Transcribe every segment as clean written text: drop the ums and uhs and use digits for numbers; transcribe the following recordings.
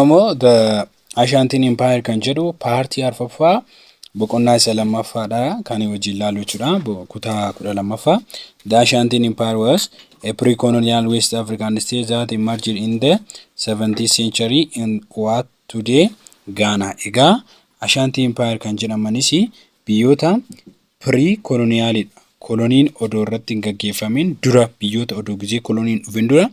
Immoo The Ashanti Empire kan jedhu partii arfaffaa, boqonnaa isa lammaffaadha kan wajjin ilaallu jechuudha. Kutaa 12ffaa. The Ashanti Empire was a pre-colonial West African state that emerged in the 17th century in what today Ghana. Egaa Ashanti Empire kan jedhamanis biyyoota pre-colonialidha. Koloniin odoo irratti hin gaggeeffamin dura, biyyoota odoo gizee koloniin dhufin dura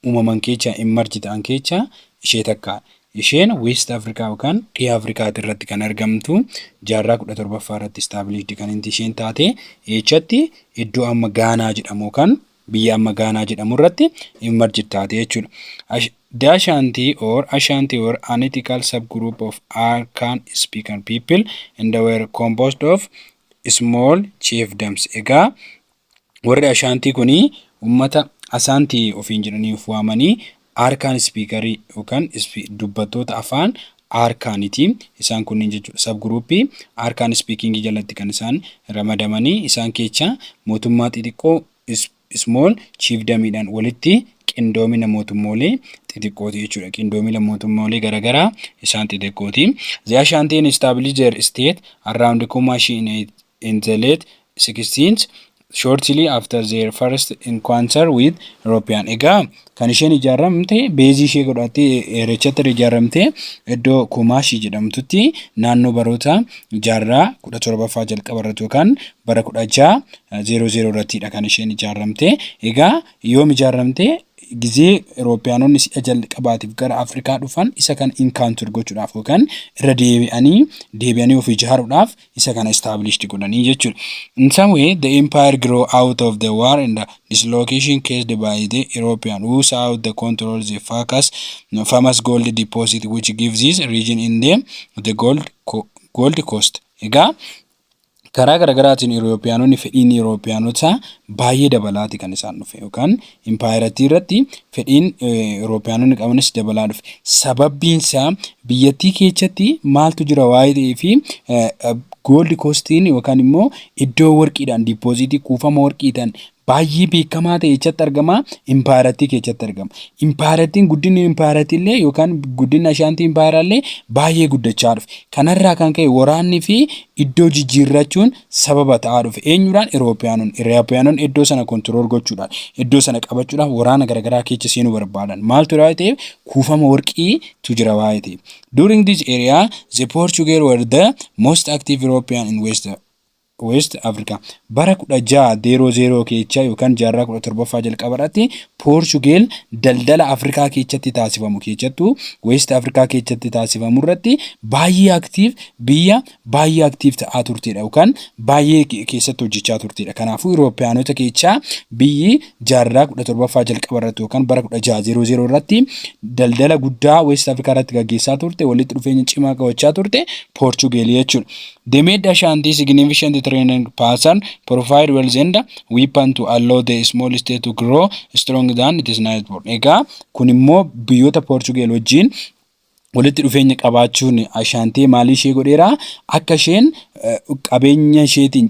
uumaman keessaa, emerge ta'an keessaa ishee takka. Isheen West Africa yookaan dhiha Afrikaati irratti kan argamtu, jaarraa 17ffaa irratti established kan isheen taate. Eechatti? Iddoo amma Gaanaa jedhamu kan biyya amma Gaanaa jedhamu irratti emerge taate jechuudha. The Ashanti or Ashanti were an ethnical subgroup of Akan speaking people and were composed of small chiefdoms. Egaa warri Ashantii kuni uummata Asaantii ofiin jedhanii of waamanii, Akan speakerii yookaan dubbattoota afaan Akaaniiti. Isaan kunniin jechuudha. Subgroupii Akan speakingii jalatti kan isaan ramadamanii, isaan keessaa mootummaa xixiqqoo small chiefdomiidhaan walitti qindoomina mootummoolee xixiqqooti jechuudha. Qindoomina mootummoolee garaagaraa isaan xixiqqooti. The Ashanti established their state around Kumasi in the late 16th, shortly after their first encounter with European. Egaa kan isheen ijaaramte, baseii ishee godhattee Irreechatti ijaaramte, iddoo Kumaashii jedhamtutti naannoo baroota jaarraa 17ffaa jalqaba irratti yookaan bara 1600 irrattidha kan isheen ijaaramte. Egaa yoom ijaaramte? Gizee Euroopiyaanonni si'a jalqabaatiif gara Afrikaa dhufan isa kana encounter gochuudhaaf yookaan irra deebi'anii deebi'anii of ijaaruudhaaf isa kana established godhanii jechuudha. In some way, the empire grew out of the war and the dislocation caused by the European who sought to control the famous gold deposit which gives this region in the Gold Coast. Egaa karaa garaagaraatiin Euroopiyaanonni, fedhiin Euroopiyaanotaa baay'ee dabalaati kan isaan dhufe, yookaan impaayerattii irratti fedhiin Euroopiyaanonni qabanis dabalaa dhufe. Sababbiin isaa biyyattii keessatti maaltu jira waa'ee ta'ee fi Gold Coastiin yookaan immoo iddoo warqiidhaan depositii kuufama warqiidhaan baay'ee beekamaa ta'e eessatti argama? Impaayerattii keessatti argama. Impaayerattiin, guddinni impaayerattii illee yookaan guddinni Ashaantii impaayeraa illee baay'ee guddachaa dhufe. Kanarraa kan ka'e waraanni fi iddoo jijjiirrachuun sababa ta'aa dhufe. Eenyudhaan? Euroopiyaanonni. Euroopiyaanonni iddoo sana control gochuudhaan, iddoo sana qabachuudhaan waraana garaagaraa keessa seenuu barbaadan. Maaltu waa'ee ta'eef? Kuufama warqiitu jira waa'ee ta'eef. During this era, the Portuguese were the most active European in West Africa. Bara 1600 keessa yookaan jaarraa 17ffaa jalqaba irratti Poorchugeel daldala Afrikaa keessatti taasifamu, keessattuu West Afrikaa keessatti taasifamu irratti baay'ee active, biyya baay'ee active ta'aa turtedha yookaan baay'ee keessatti hojjechaa turtedha. Kanaafuu Euroopiyaanota keessaa biyyi jaarraa 17ffaa jalqaba irratti yookaan bara 1600 irratti daldala guddaa West Afrikaa irratti gaggeessaa turte, walitti dhufeenya cimaa qabachaa turte Poorchugeelii jechuudha. They made Ashanti significant trading partner, provide wealth and weapon to allow the small state to grow stronger than its neighbor. Egaa kun immoo biyyoota Poorchugeel wajjin walitti dhufeenya qabaachuun Ashaantee maalii ishee godheera? Akka isheen qabeenya isheetiin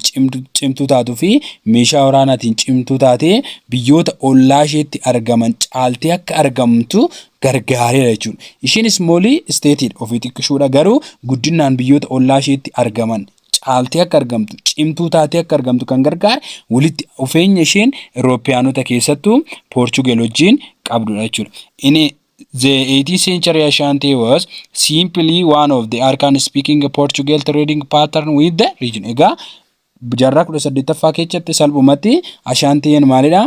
cimtuu taatuu fi meeshaa waraanaatiin cimtuu taatee biyyoota ollaa isheetti argaman caaltee akka argamtu gargaareera jechuudha. Isheen small stateiidha, ofii xiqqishuudha, garuu guddinaan biyyoota ollaa isheetti argaman caaltee akka argamtu, cimtuu taatee akka argamtu kan gargaare walitti dhufeenya isheen Iroopiyaanota, keessattuu Poorchugaal wajjin qabdudha jechuudha. Inni The 18th century Ashanti was simply one of the Akan speaking Portugal trading partner with the region. Egaa jaarraa 18ffaa keessatti salphumatti Ashaantiin maalidha?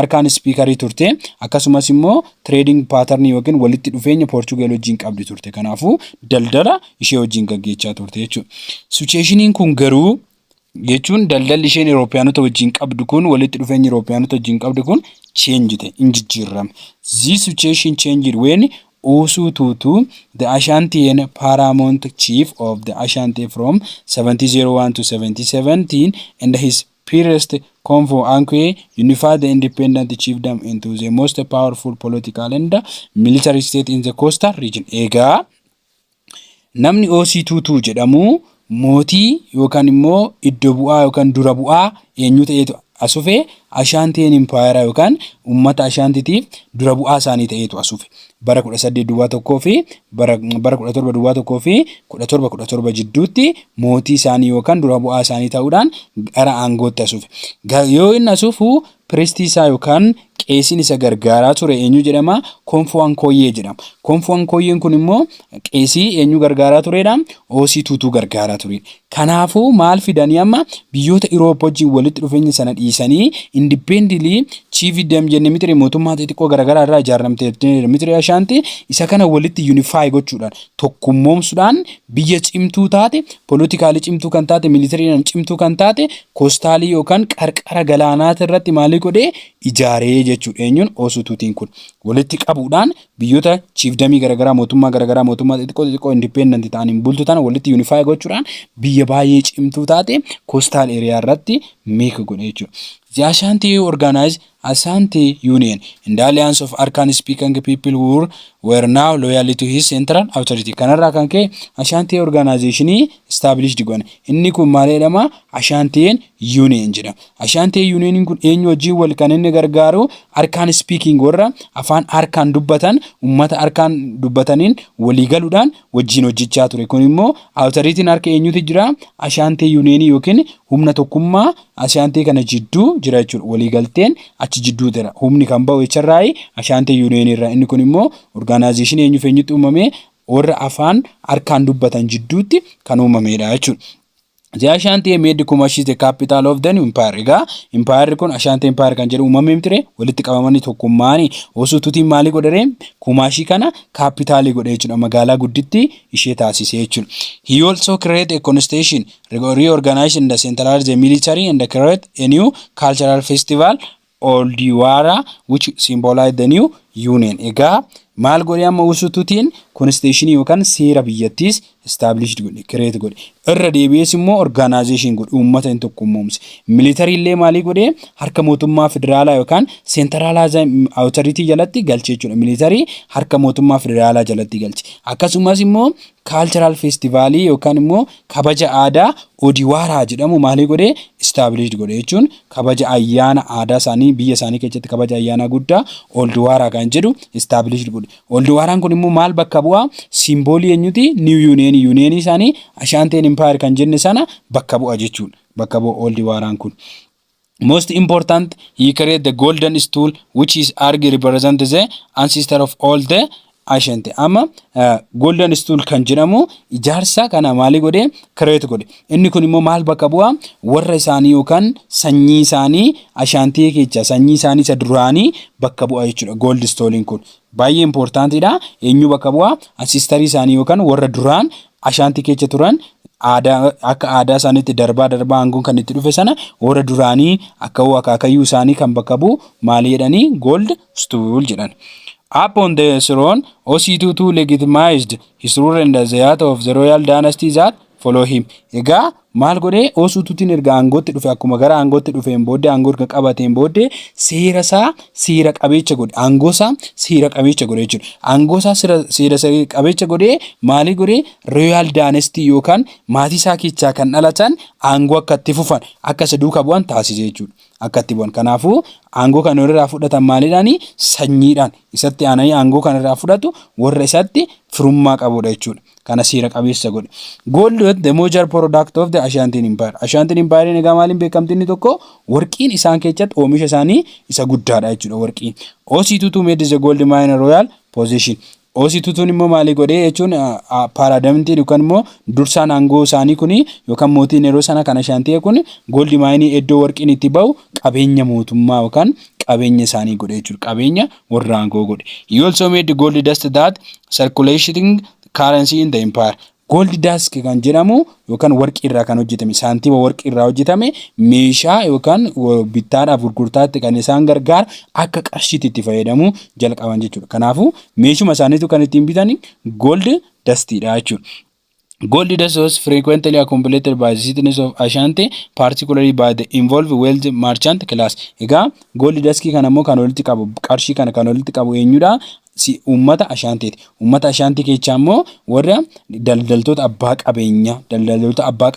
Akan speakerii turte. Akkasumas immoo trading partnerii yookiin walitti dhufeenya Poorchugaal wajjin qabdi turte. Kanaafuu daldala ishee wajjin gaggeessaa turte jechuudha. Situationiin kun garuu, jechuun daldalli isheen Iroopiyaanota wajjin qabdu kun, walitti dhufeenyi Iroopiyaanota wajjin qabdu kun change ta'e, in jijjiirame. This situation changed when Osei Tutu, the Ashanti paramount chief of the Ashanti from 1701 to 1717, and his priest Komfo Anokye unified the independent chiefdom into the most powerful political and military state in the coastal region. Egaa namni Osei Tutu jedhamu mootii yookaan immoo iddoo bu'aa yookaan dura bu'aa eenyu ta'eetu As dhufee Ashaantiin Empire yookaan uummata Ashaantiitiif dura bu'aa isaanii ta'eetu as dhufe. Bara 1801 fi bara 1701 fi 1717 jidduutti mootii isaanii yookaan dura bu'aa isaanii ta'uudhaan gara aangootti as dhufe. Yoo inni as dhufu priestii isaa yookaan qeesiin isa gargaaraa ture eenyu jedhama? Komfoo Ankooyyee jedhama. Komfoo Ankooyyeen kun immoo qeesii eenyu gargaaraa turedha? Oosii Tuutuu gargaaraa ture. Kanaafuu maal fidanii amma biyyoota Europe wajjin walitti dhufeenya sana dhiisanii independently chiefdom jenne mitire, mootummaa xixiqqoo garaagaraa irraa ijaaramte mitire Ashaanti, isa kana walitti unify gochuudhaan, tokkummoomsuudhaan, biyya cimtuu taate, politically cimtuu kan taate, militarydhaan cimtuu kan taate, coastalii yookaan qarqara galaanaati irratti maalii godhee ijaaree jechuudha. Eenyuun? Osoo Tuutiin kun walitti qabuudhaan biyyoota chiefdomii garaagaraa, mootummaa garaagaraa, mootummaa xixiqqoo xixiqqoo independent ta'aniin bultu tana walitti unify gochuudhaan biyya baay'ee cimtuu taate coastal area irratti make godhe jechuudha. The Ashanti organized Ashanti Union in the alliance of Akan speaking people who were now loyal to his central authority. Kanarraa kan ka'e Ashanti organizationii established godhan. Inni kun maal jedhama? Ashanti Union jedhama. Ashanti Union kun eenyu wajjin wal kan inni gargaaru? Akan speaking, warra afaan Akan dubbatan, uummata Akan dubbataniin walii galuudhaan wajjin hojjechaa ture. Kun immoo authorityn harka eenyutu jira? Ashanti Union yookiin humna tokkummaa Ashanti kana jidduu jira jechuudha. Waliigalteen achi jidduu jira. Humni kan bahu jecharraayi Ashanti Union irraa. Inni kun immoo organizationii eenyuuf eenyutti uumame? Warra afaan Akan dubbatan jidduutti kan uumamedha jechuudha. The Ashanti made Kumasi the capital of the new empire. Egaa empire kun Ashanti Empire kan jedhu uumamee ture, walitti qabamanii tokkummaanii. Osoo Tuutiin maalii godhare? Kumashii kana capitalii godhe jechuudha. Magaalaa gudditti ishee taasise jechuudha. He also create a constitution, reorganize and centralize the military and create a new cultural festival, Odwira, which symbolize the new union. Egaa maal godhe amma Usutuutiin? Constitutionii yookaan seera biyyattiis established godhe, create godhe. Irra deebi'ees immoo organization godhe, uummata hin tokkummoomse. Military illee maalii godhe? Harka mootummaa federaalaa yookaan centralized authority jalatti galche jechuudha. Military harka mootummaa federaalaa jalatti galche. Akkasumas immoo cultural festivalii yookaan immoo kabaja aadaa Odiwaaraa jedhamu maalii godhe? Established godhe jechuun kabaja ayyaana aadaa isaanii, biyya isaanii keessatti kabaja ayyaana guddaa Oldiwaaraa kan jedhu established godhe. Oldiwaaraan kun immoo maal bakka bu'aa? Symbolii eenyuti? New Union, Unionii isaanii Ashanteen Empire kan jenne sana bakka bu'a jechuudha. Bakka bu'a Oldiwaaraan kun. Most important, he created the golden stool, which is argued represent the ancestor of all the Ashanti. Amma golden stool kan jedhamu ijaarsa kana maalii godhe? Create godhe. Inni kun immoo maal bakka bu'a? Warra isaanii yookaan sanyii isaanii Ashantii keessa sanyii isaanii isa duraanii bakka bu'a jechuudha. Gold stooliin kun baay'ee importantiidha. Eenyu bakka bu'a? Ancestrii isaanii yookaan warra duraan Ashantii keessa turan, aadaa akka aadaa isaaniitti darbaa darbaa aangoon kan itti dhufe sana, warra duraanii akka akaakayyuu isaanii kan bakka bu'u maali jedhanii? Gold stool jedhan. Upon the throne, Osei Tutu legitimized his rule and the of the royal dynasty that follow him. Egaa maal godhee Osei Tutuun erga aangootti dhufe? Akkuma gara aangootti dhufeen booddee, aangoo erga qabateen booddee, seera isaa seera qabeessa godhe, aangoo isaa seera qabeessa godhe jechuudha. Aangoo isaa seera qabeessa godhee maalii godhee? Royal dynasty yookaan maatii isaa keessaa kan dhalatan aangoo akka itti fufan, akka isa duukaa bu'an taasise jechuudha. Akka itti bu'an. Kanaafuu aangoo kana irraa fudhatan maaliidhaani? Sanyiidhaan isatti aananii aangoo kana irraa fudhatu warra isatti firummaa qabudha jechuudha. Kana seera qabeessa godhe. Gold was the major product of the Ashanti Empire. Ashanti Empire egaa maaliin beekamti? Inni tokko warqiin isaan keessatti oomisha isaanii isa guddaadha jechuudha warqiin. Osei Tutu made the gold mine royal possession. Osei Tutuun immoo maalii godhee jechuun paramount yookaan immoo dursaan aangoo isaanii kuni yookaan mootiin yeroo sana kan Ashantii kun gold mine, iddoo warqiin itti bahu, qabeenya mootummaa yookaan qabeenya isaanii godhe jechuudha. Qabeenya warra aangoo godhe. He also made gold dust that circulating currency in the empire. Gold dust kan jedhamu yookaan warqii irraa kan hojjetame, saantima warqii irraa hojjetame, meeshaa yookaan bittaadhaaf gurgurtaatti kan isaan gargaaru akka qarshiitti itti fayyadamuu jalqaban jechuudha. Kanaafuu meeshuma isaaniitu kan ittiin bitan gold dustiidha jechuudha. Gold dust was frequently accumulated by the citizens of Ashanti, particularly by the involved wealth merchant class. Egaa gold dust kana immoo kan walitti qabu, qarshii kana kan walitti qabu eenyudha? Uummata Ashaantiiti. Uummata Ashaantii keessaa immoo warra daldaltoota abbaa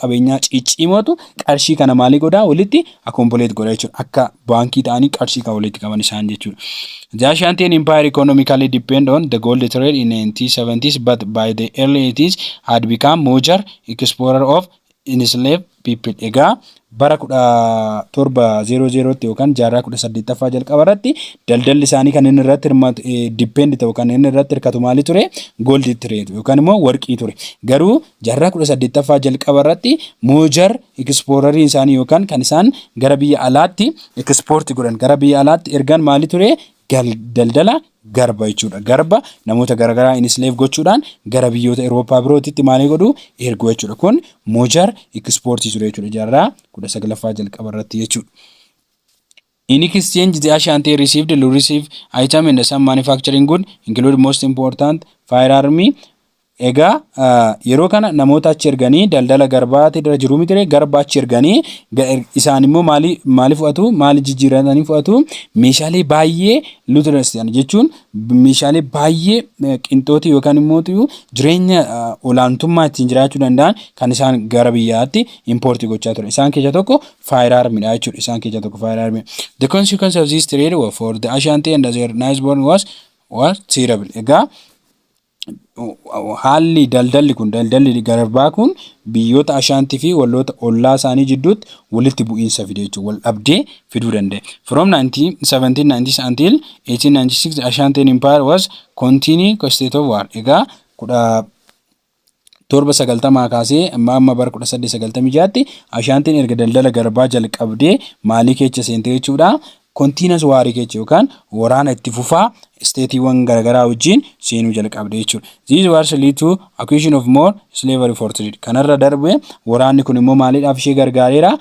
qabeenyaa ciccimootu qarshii kana maalii godhaa, walitti accumulate godha jechuudha. Akka baankii ta'anii qarshii kan walitti qaban isaan jechuudha. The Ashanti Empire economically depend on the gold trade in 1970s, but by the early 80s had become major exporter of enslaved people. Egaa bara 1700tti yookaan jaarraa 18ffaa jalqaba irratti daldalli isaanii kan inni irratti hirmaatu, depend ta'u, kan inni irratti hirkatu maali ture? Gold trade yookaan immoo warqii ture. Garuu jaarraa 18ffaa jalqaba irratti major exporterii isaanii yookaan kan isaan gara biyya alaatti export godhan, gara biyya alaatti ergan maali ture? Daldala garba jechuudha. Garba namoota garaagaraa enslave gochuudhaan gara biyyoota Awurooppaa birootitti maalii godhu, ergu jechuudha. Kun major exportii ture jechuudha jaarraa 19ffaa jalqaba irratti jechuudha. In exchange, the Ashanti received luxurious item and some manufacturing good, include most important firearm. Egaa yeroo kana namoota achi erganii daldala garbaati irra jiru miti, garba achi erganii isaan immoo maali maali fudhatu, maali jijjiiratanii fudhatu? Meeshaalee baay'ee luxurious jechuun meeshaalee baay'ee qinxootii yookaan immoo jireenya olaantummaa ittiin jiraachuu danda'an kan isaan gara biyyaatti import gochaa ture. Isaan keessaa tokko firearmidha jechuudha. Isaan keessaa tokko firearmidha. The consequence of this trade for the Ashanti and their neighbor was terrible. Egaa haalli daldalli kun, daldalli garbaa kun, biyyoota Ashaantii fi walloota ollaa isaanii jidduutti walitti bu'iinsa fide jechuudha. Wal dhabdee fiduu danda'e. From 1790 until 1896, the Ashanti Empire was continue state of war. Egaa 1790 kaasee amma bara 1896tti Ashaantiin erga daldala garbaa jalqabdee maalii keessa seente jechuudha? Continuous warii keessa yookaan waraana itti fufaa stateiiwwan garaagaraa wajjin seenuu jalqabde jechuudha. These wars lead to acquisition of more slavery for trade. Kanarra darbe waraanni kun immoo maaliidhaaf ishee gargaareera?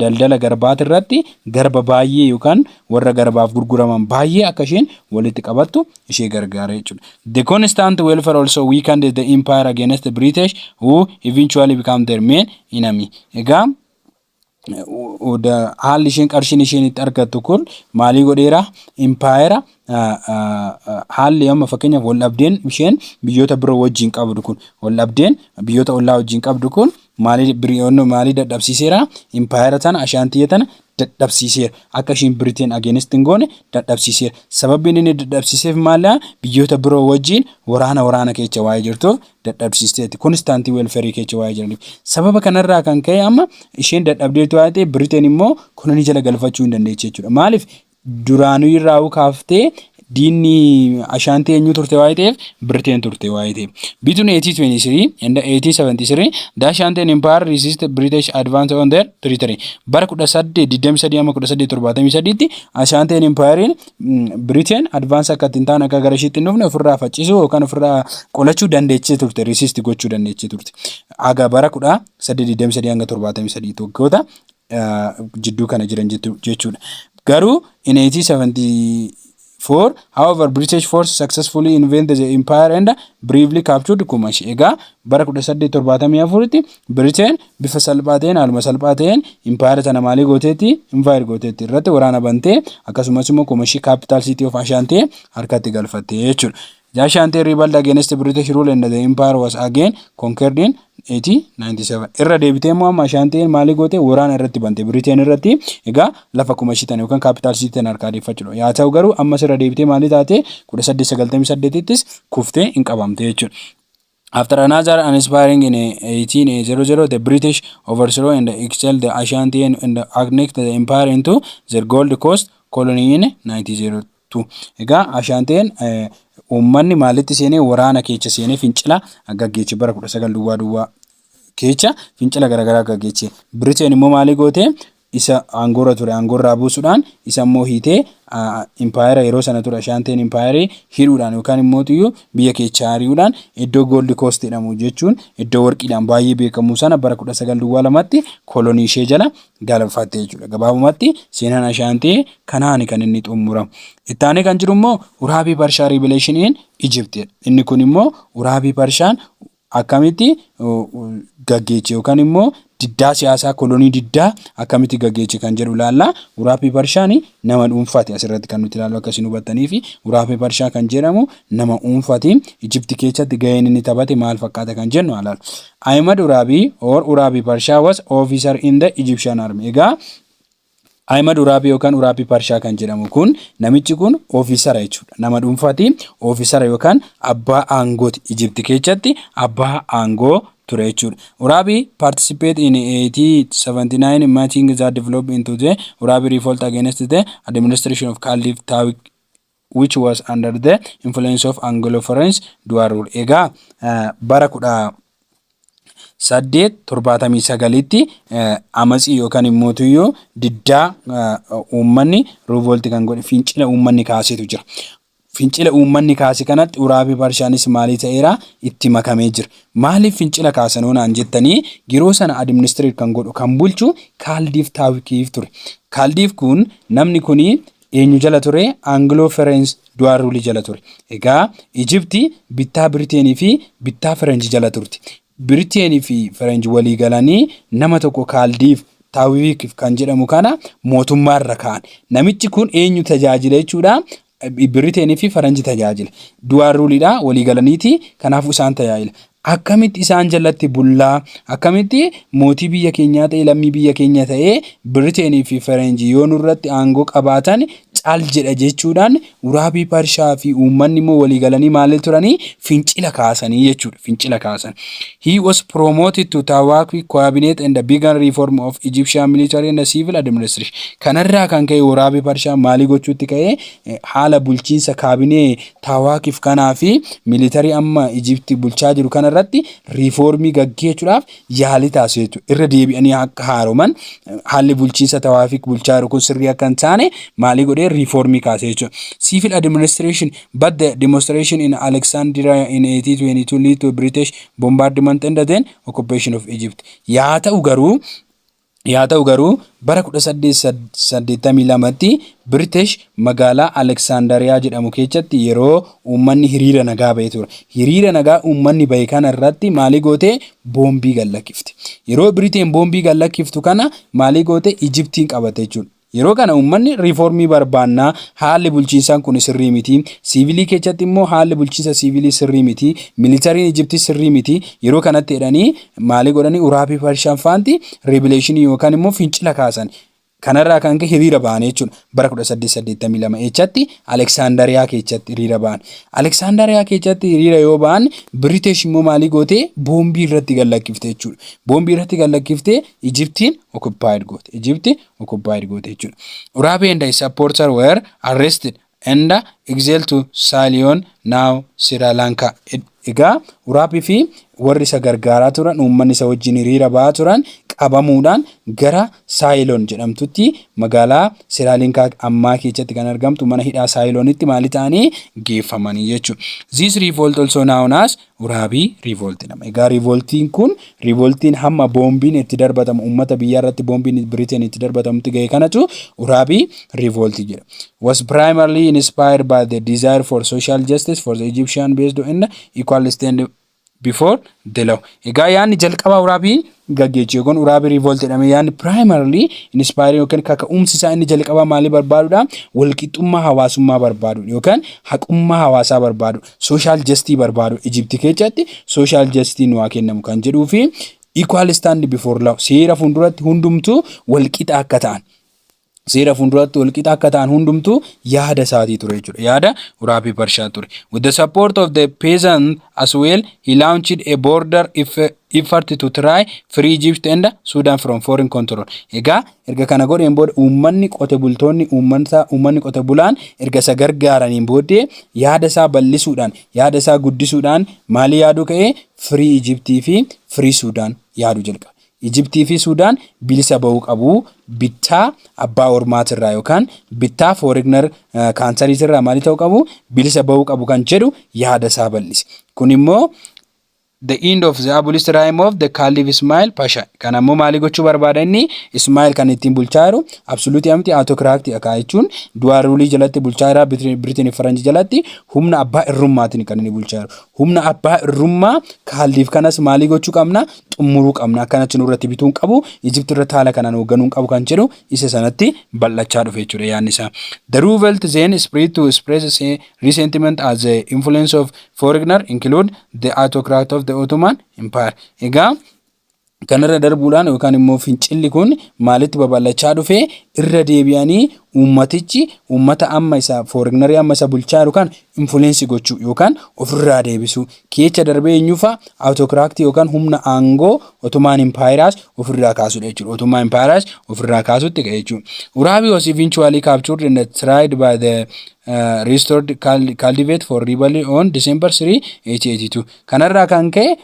Daldala garbaati irratti garba baay'ee yookaan warra garbaaf gurguraman baay'ee akka isheen walitti qabattu ishee gargaara jechuudha. The constant warfare also weakened the empire against the British, who eventually become their main enemy. Egaa haalli isheen qarshiin isheen itti argattu kun maalii godheera? Impaayera haalli amma fakkeenyaaf wal dhabdeen isheen biyyoota biroo wajjin qabdu kun, wal dhabdeen biyyoota ollaa wajjin qabdu kun maalii dadhabsiiseera? Impaayera tana, Ashaantiyya tana dadhabsiiseera. Akka isheen Biriteen against hin goone dadhabsiiseera. Sababni inni dadhabsiiseef maali? Biyyoota biroo wajjin waraana keessa waa'ee jirtuuf dadhabsiisteetti. Constant warfare keessa waa'ee jiraniif. Sababa kanarraa kan ka'e amma isheen dadhabdeetu waa'ee ta'e, Biriteen immoo kolonii jala galfachuu hin dandeechi jechuudha. Maaliif? Duraanuu irraa kaaftee diinni Ashaantii eenyu turte waa'ee ta'eef? Biriteen turte waa'ee ta'eef. Between 1823 and 1873, the Ashanti Empire resisted British advance on their territory. Bara 1823 amma 1873tti Ashanti Empire Britain advance akka ittiin ta'an, akka gara isheetti hin dhufne ofirraa faccisuu yookaan ofirraa qolachuu dandeechee turte, resist gochuu dandeechee turte. Aga bara 1823 hanga 73 waggoota jidduu kana jiran jechuudha. Garuu in 1874, however, British force successfully invaded the empire and briefly captured Kumasi. Egaa bara 1874tti Britain bifa salphaa ta'een, haaluma salphaa ta'een empire tana maalii gooteetti? Invade gooteetti, irratti waraana bantee, akkasumas immoo Kumasi, capital city of Ashanti, harkatti galfatte jechuudha. The Ashanti rebelled against the British rule and the empire was again conquered in 1897. Irra deebitee immoo amma Ashantiin maalii goote? Waraana irratti bante Britain irratti. Egaa lafa Kumashii tana yookaan capital city tana harkaa deeffachuudha. Yaa ta'u garuu ammas irra deebitee maalii taate? 1898ttis kuftee hin qabamte jechuudha. After another uprising in 1800, the British overthrew and expelled the Ashanti and annexed the empire into their Gold Coast colony in 1902. Egaa Ashantiin uummanni maalitti seenee? Waraana keessa seenee fincila gaggeesse. Bara 19 duwwaa duwwaa keessa fincila garaagaraa gaggeesse. Britain immoo maalii goote? Isa aangoorra ture aangoorraa buusuudhaan, isa immoo hiitee, impaayera yeroo sana ture Ashaanteen impaayerii hidhuudhaan yookaan immoo biyya keessaa ari'uudhaan iddoo Gold Coast jedhamu jechuun iddoo warqiidhaan baay'ee beekamu sana bara 1902tti kolonii ishee jala galfatte jechuudha. Gabaabumatti seenaan Ashaantee kanaan kan inni xumuramu. Itti aanee kan jiru immoo Urabi Pasha Rebellion in Egypt. Inni kun immoo Uraabii Parshaan akkamitti gaggeesse yookaan immoo Diddaa siyaasaa kolonii diddaa akkamitti gaggeesse kan jedhu ilaalla. Uraabii Parshaan nama dhuunfaati, asirratti kan nuti ilaallu akkasiin hubattanii fi Uraabii Parshaa kan jedhamu nama dhuunfaati. Ijipti keessatti gaheen inni taphate maal fakkaata kan jennu ilaalu. Ahimad Uraabii or Uraabii Parshaa was officer in the Egyptian army. Egaa Ahimad Uraabii yookaan Uraabii Parshaa kan jedhamu kun, namichi kun officera jechuudha. Nama dhuunfaati. Officera yookaan abbaa aangooti. Ijipti keessatti abbaa aangoo ture jechuudha. Uraabii participate in 1879 meeting that developed into the Urabi Revolt against the administration of Khedive Tewfik, which was under the influence of Anglo-French dual rule. Egaa bara 1879tti amatsii yookaan immoo diddaa uummanni revolt kan godhe, fincila uummanni kaasetu jira. Fincila uummanni kaase kanatti Uraabii Parshaanis maalii ta'eera? Itti makamee jira. Maaliif fincila kaasanoo naan jettanii, yeroo sana administrate kan godhu, kan bulchu Khedive Tewfiqiif ture. Khedive kun, namni kuni eenyu jala ture? Anglo French dual rule jala ture. Egaa Ijipti bittaa Biriteenii fi bittaa French jala turte. Biriteenii fi French walii galanii nama tokko, Khedive Tewfiq kan jedhamu kana, mootummaarra kaa'an. Namichi kun eenyu tajaajila jechuudha? Biriteenii fi Faranjii tajaajila. Dual ruleiidha walii galaniiti, kanaafuu isaan tajaajila. Akkamitti isaan jalatti bullaa, akkamitti mootii biyya keenyaa ta'e, lammii biyya keenya ta'ee, Biriteenii fi Faranjii yoo nurratti aangoo qabaatan caal jedha jechuudhaan Uraabii Parshaa fi uummanni immoo walii galanii maal turanii? Fincila kaasanii jechuudha. Fincila kaasan. He was promoted to Tewfik cabinet and began reform of Egyptian military and civil administration. Kanarraa kan ka'e Uraabii Parshaa maalii gochuutti ka'ee? Haala bulchiinsa kaabinee Tewfiq kanaa fi military amma Ijipti bulchaa jiru kanarratti reformii gaggeessuudhaaf yaalii taasisu jechuudha. Irra deebi'anii akka haaroman, haalli bulchiinsa Tewfiq bulchaa jiru kun sirrii akka hin taane maalii godhee? Reformii kaase jechuudha. Civil administration, but the demonstration in Alexandria in 1822 lead to British bombardment and then occupation of Egypt. Yaa ta'u garuu bara 1882tti British magaalaa Aleksaandariyaa jedhamu keessatti yeroo uummanni hiriira nagaa bahee ture. Hiriira nagaa uummanni bahe kana irratti maalii gootee? Boombii gallakkifte. Yeroo Biriteen boombii gallakkiftu kana maalii goote? Ijiptiin qabate jechuudha. Yeroo kana uummanni reformii barbaannaa, haalli bulchiinsaan kun sirrii miti. Civilii keessatti immoo haalli bulchiinsa civilii sirrii miti. Militaryn Ijiptii sirrii miti. Yeroo kanatti jedhanii maalii godhanii? Uraabii Parshaan faanti rebellion yookaan immoo fincila kaasan. Kanarraa kan ka'e hiriira ba'an jechuudha. Bara 1882 eechatti? Aleksaandariyaa keessatti hiriira ba'an. Aleksaandariyaa keessatti hiriira yoo ba'an, British immoo maalii gootee? Boombii irratti gallakkifte jechuudha. Boombii irratti gallakkiftee Ijiptiin occupied goote. Ijipti occupied goote jechuudha. Urabi and his supporters were arrested and exiled to Ceylon, now Sri Lanka. Egaa Uraabii fi warri isa gargaaraa turan, uummanni isa wajjin hiriira ba'aa turan, qabamuudhaan gara Saayiloon jedhamtutti, magaalaa Siraaliinkaa ammaa keessatti kan argamtu, mana hidhaa Saayiloonitti maali ta'anii geeffamanii jechuudha. This revolt also known as Uraabii Revolt jedhama. Egaa revoltiin kun, revoltiin hamma boombiin itti darbatamu, uummata biyyaa irratti boombiin Biriteen itti darbatamutti ga'e kanatu Uraabii Revolt jedhama. Was primarily inspired by the desire for social justice for the Egyptian based on equal stand before the law. Egaa yaadni jalqabaa Uraabii gaggeessu yookaan Uraabii Revolt jedhame, yaadni primarily inspired yookaan kaka'umsi isaa inni jalqabaa maalii barbaadudha? Walqixxummaa hawaasummaa barbaadudha yookaan haqummaa hawaasaa barbaadu, social justice barbaadu, Ijipti keessatti social justice nu haa kennamu kan jedhuu fi equal stand before law, seera fuulduratti hundumtuu walqixa akka ta'an. Seera fuulduratti walqixa akka ta'an hundumtuu yaada isaatii ture jechuudha. Yaada Uraabii Parshaa ture. With the support of the peasant as well, he launched a broader effort to try free Egypt and Sudan from foreign control. Egaa erga kana godheen booda, uummanni qote bultoonni, uummanni qote bulaan erga isa gargaaraniin booddee, yaada isaa bal'isuudhaan, yaada isaa guddisuudhaan maalii yaaduu ka'ee? Free Egyptii fi free Sudan yaaduu jalqabe. Ijiptii fi Sudaan bilisa bahuu qabu, bittaa abbaa ormaatirraa yookaan bittaa foreigner countryitirraa maalii ta'uu qabu, bilisa bahuu qabu kan jedhu yaada isaa bal'ise. Kun immoo the end of the absolute regime of the Khedive Ismail Pasha. Kan ammoo maalii gochuu barbaada inni? Ismail kan ittiin bulchaa jiru absolute miti, autocratic akka jechuun dual rule jalatti bulchaa jira. Biriteen Faranjii jalatti humna abbaa irrummaatiin kan inni bulchaa jiru. Humna abbaa irrummaa Khedive kanas maalii gochuu qabna? Xumuruu qabna. Akkanatti nurratti bituu hin qabu. Egypt irratti haala kanaan hoogganuu hin qabu kan jedhu isa sanatti bal'achaa dhufe jechuudha yaadni isaa. The revolt then spread to express resentment as the influence of foreigner, include the autocrat of the Ottoman Empire. Egaa kanarra darbuudhaan yookaan immoo fincilli kun maalitti babal'achaa dhufe? Irra deebi'anii uummatichi uummata amma isa foreignerii amma isa bulchaa jiru kan influence gochuu yookaan ofirraa deebisuu keessa darbee eenyuufaa autocratii yookaan humna aangoo Ottoman Empireas ofirraa kaasudha jechuudha. Ottoman Empireas ofirraa kaasutti ga'e jechuudha. Urabi was eventually captured and tried by the restored Khedive for rebellion on December 3, 1882. Kanarraa kan ka'e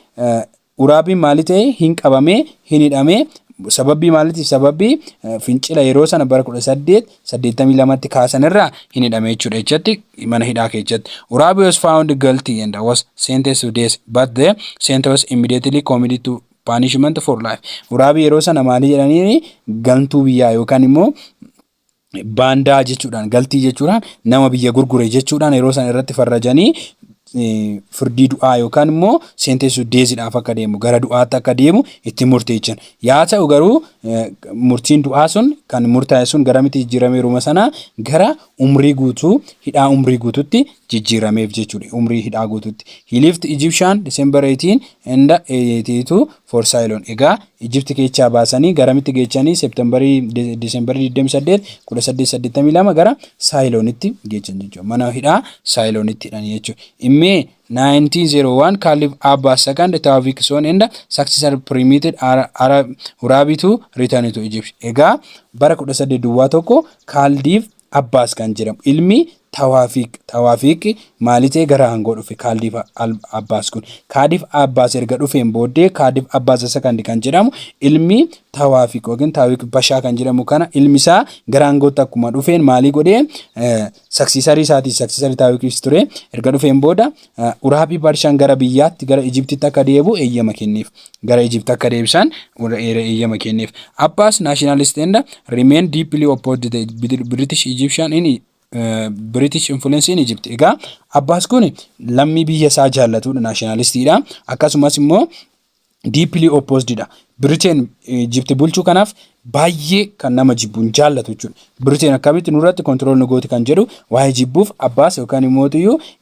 Uraabiin maali ta'e? Hin qabamee, hin hidhamee. Sababii maaliitiif? Sababii fincila yeroo sana bara 1882tti kaasan irraa hin hidhame jechuudha jechatti mana hidhaa keessatti. Urabi was found guilty and was sentenced to death, but the sentence was immediately committed to punishment for life. Uraabii yeroo sana maali jedhanii? Gantuu biyyaa yookaan immoo baandaa jechuudhaan, galtii jechuudhaan, nama biyya gurgure jechuudhaan yeroo sana irratti farrajanii firdii du'aa yookaan immoo sentence deathiidhaaf akka deemu, gara du'aatti akka deemu itti murteessan. Yaa ta'u garuu murtiin du'aa sun kan murtaa'e sun garamitti jijjiirame? Yeruma sana gara umrii guutuu, hidhaa umrii guutuutti jijjiirameef jechuudha. Umrii hidhaa guutuutti. He left Egyptian December 18 and 82 for Ceylon. Egaa Egypt keessaa baasanii garamitti geechanii? Septemberii Decemberii 28 1882 gara Ceylonitti geechan jechuudha. Mana hidhaa Ceylonitti hidhanii jechuudha. In May 1901, Caliph Abbas II, Tawfiq son and successor, permitted Urabi to return to Egypt. Egaa bara 18 duwwaa tokko Khedive Abbas kan jedhamu ilmi Tawaafiq maali ta'e? Gara aangoo dhufe Khedive Abbas kun. Khedive Abbas erga dhufeen booddee Khedive Abbas Second kan jedhamu ilmi Tawaafiq yookiin Tawaafiq Bashaa kan jedhamu kana ilmi isaa gara aangootti akkuma dhufeen maalii godhee? Successorii isaatii, successorii Tawaafiqis ture, erga dhufeen booda Uraabii Barshaan gara biyyaatti, gara Ijiptitti akka deebi'u eeyyama kenneef. Gara Ijipti akka deebisan eeyyama kenneef. Abbas nationalist and remain deeply opposed the British Egyptian in British influence in Egypt. Egaa Abbas kun lammii biyya isaa jaallatudha, nationalistiidha. Akkasumas immoo deeply opposed dha. Britain Egypt bulchuu kanaaf baay'ee kan nama jibbu, hin jaallatu jechuudha. Britain akkamitti nurratti control nu gooti kan jedhu waa'ee jibbuuf Abbas yookaan immoo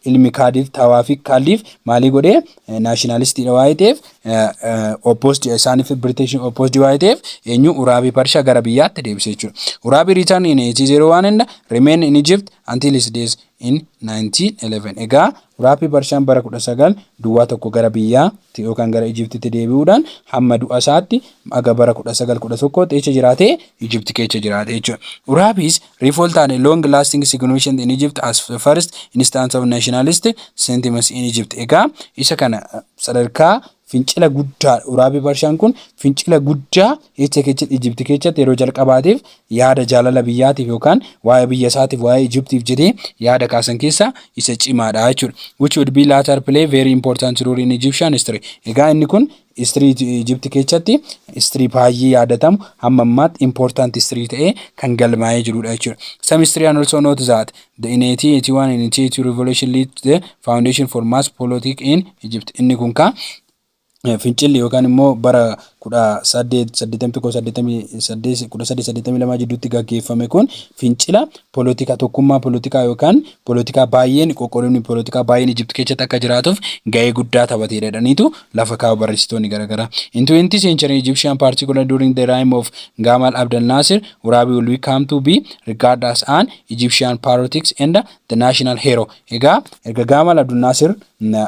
ilmi Khedive Tawaafiq Khedive maalii godhee? Nationalistiidha waa'ee ta'eef, opposed isaaniif, British opposed waa'ee ta'eef eenyu Uraabii Parshaa gara biyyaatti deebise jechuudha. Uraabii return in 1801 and remain in Egypt until his death in 1911. Egaa Uraabii Parshaan bara 1901 gara biyyaatti yookaan gara Ijiptitti deebi'uudhaan hamma du'a isaatti aga bara 1911 eessa jiraate? Ijipti keessa jiraate jechuudha. Urabi's revolt had a long lasting significance in Egypt as the first instance of nationalist sentiments in Egypt. Egaa isa kana sadarkaa fincila guddaa, Uraabii Barshaan kun fincila guddaa eessa keessatti? Ijipti keessatti yeroo jalqabaatiif yaada jaalala biyyaatiif yookaan waa'ee biyya isaatiif, waa'ee Ijiptiif jedhee yaada kaasan keessaa isa cimaadha jechuudha. Which would be later play very important role in Egyptian history. Egaa inni kun history Ijipti keessatti history baay'ee yaadatamu, hamma ammaatti important history ta'ee kan galmaa'ee jirudha jechuudha. Some historians also note that the in 1881 and 1882 revolution lead to the foundation for mass politics in Egypt. Inni kun kaa fincilli yookaan immoo bara 1881, 88, 1882 jidduutti gaggeeffame kun fincila poolitikaa, tokkummaa poolitikaa yookaan poolitikaa baay'een, qoqqoodamni poolitikaa baay'een Ijipti keessatti akka jiraatuuf gahee guddaa taphateedha jedhaniitu lafa kaa'u barreessitoonni garaagaraa. In 20th century Egyptian, particularly during the reign of Gamal Abdel Nasser, Urabi will come to be regarded as an Egyptian patriotics and the national hero. Egaa erga Gamal Abdel Nasser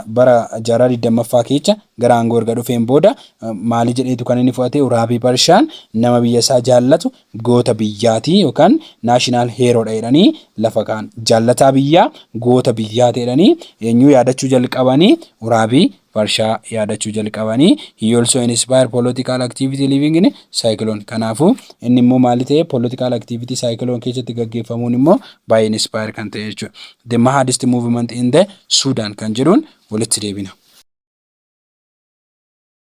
bara jaarraa 20ffaa keessa gara aangoo erga dhufeen booda maali jedheetu kan inni fudhate? Uraabii Barshaan nama biyya isaa jaallatu, goota biyyaati yookaan national herodha jedhanii lafa kaan, jaallataa biyyaa, goota biyyaati jedhanii eenyuu yaadachuu jalqabanii? Uraabii Barshaa yaadachuu jalqabanii. He also inspired political activity living in Ceylon. Kanaafuu inni immoo maali ta'e? Political activity Ceylon keessatti gaggeeffamuun immoo baay'ee inspire kan ta'e jechuudha. The Mahdist movement in the Sudan kan jedhuun walitti deebina.